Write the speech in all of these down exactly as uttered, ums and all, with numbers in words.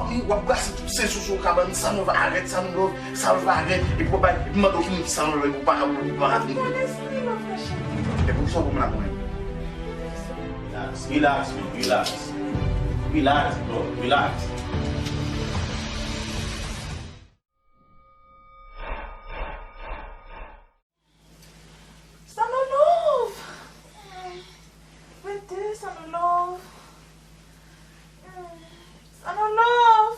W ap brase tout sensasyon sou yon kabann, Sanlove arèt, Sanlove, Sanlove arèt, epi w ap bay, epi mande w ki moun ki Sanlove, epi w pa ka, ou pa ka vin. Konnen Sanlove la, cheri. E poukisa w pran m la mwen? Relax, relax, man, relax. Relax, bro, relax. Sanlove! Rete, Sanlove! Sanlove!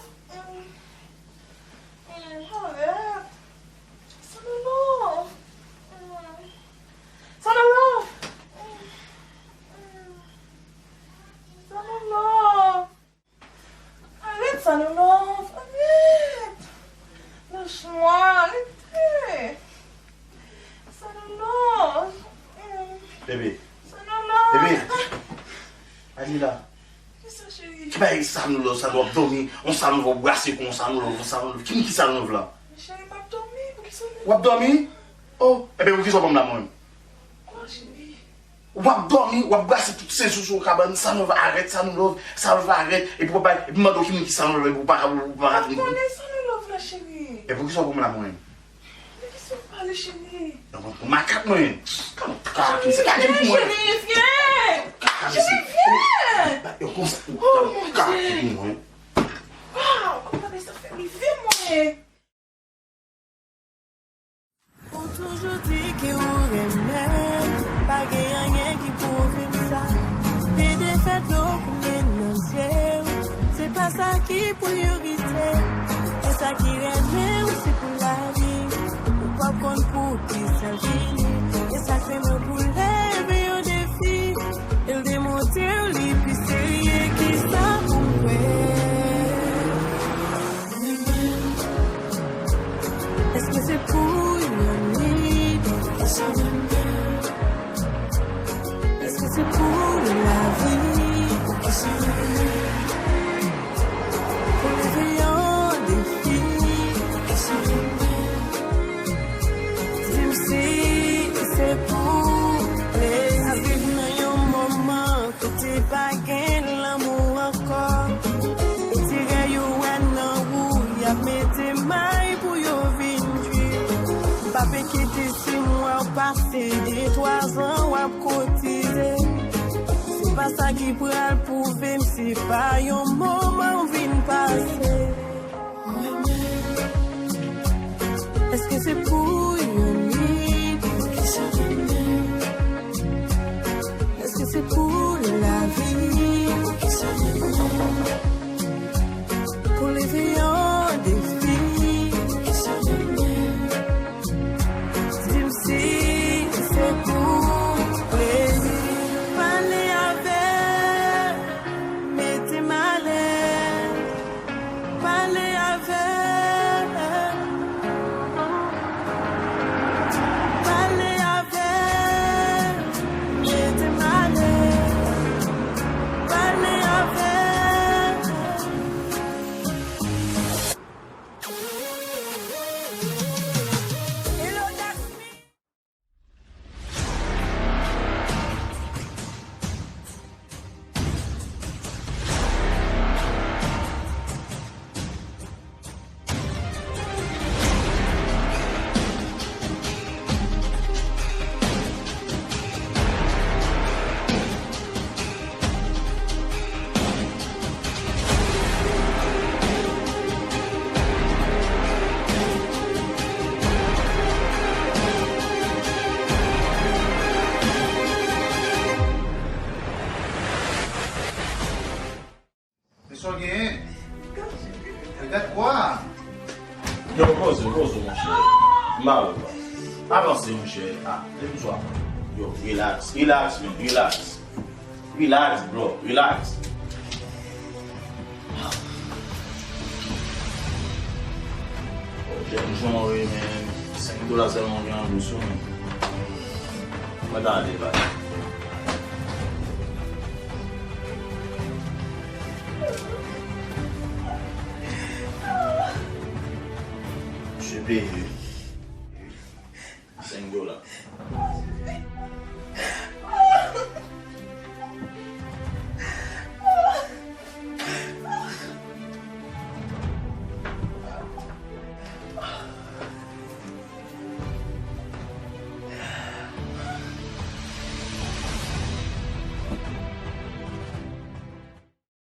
Arèt! Sanlove! Sanlove! Sanlove! Arèt, Sanlove, arèt! Lach mwen, rete! Sanlove! Bebe! Sanlove! Bebe! Anila! Kisa, cheri? Ki bagay Sanlove, Sanlove, w ap dòmi, on Sanlove, w ap brase kou, on Sanlove, on Sanlove. Ki moun ki Sanlove la? Cheri, m ap dòmi, poukisa w... W ap dòmi? Oh, ebyen, poukisa w pran m la mwen? Kwa, cheri? W ap dòmi, w ap brase tout sensasyon sou yon kabann, Sanlove arèt, Sanlove, Sanlove arèt, epi w ap bay, epi mande w ki moun ki Sanlove, epi w pa ka, ou pa ka vin. Konnen Sanlove la, cheri. E poukisa w pran m la mwen? De kisa w pale, cheri? Yon makak mwen. Kaka ki se kaka pou mwen. Cheri, vyen! Cheri, vyen! Yo konsa. Oh, mon Dieu! Kaka pou mwen. Wow, kòman sa fè rive mwen? Ou toujou di ke ou renmen m, pa gen anyen ki pwouve m sa. Te defèt dlo koule nan zye w, se pa sa ki priyorite. E sa ki renmen w se pou lavi. Ou p ap konn pou kisa l vini. E sa k fè mwen pou leve yon defi. E l demontre w li pi serye ki sa pou m kwè. Èske se pou yon nwi? Èske se pou lavi? Pou leve yon defi? Di m si se pou plezi. N ap viv nan yon moman kote pa gen lanmou ankò. Ti rèy ou wè nan ou, y ap mete may pou yo vin jwi. M p ap enkyete si m wè w pase de twa zan w ap kotize. Se pa sa ki pral pwouve m se pa yon moman w vin pase. Èske se pou yon nwi? Èske se pou lavi? Pou leve yon defi? Di m si se pou plezi. Pale avè m, mete m alèz. Pale avè m. Pale avè m. Mete m alèz. Pale avè m. Hello, Jasmine. Men sa w genyen? Regarde quoi? Yo, poze w, poze w, monchè. M pa wè w la. Avanse, monchè. Ah, e poukisa? Yo, relax, relax, man, relax. Relax, bro, relax. Jèn jan w ye, men senk dola sèlman w gen nan bous ou, men. Mwen ta ale, baz. Misye peye.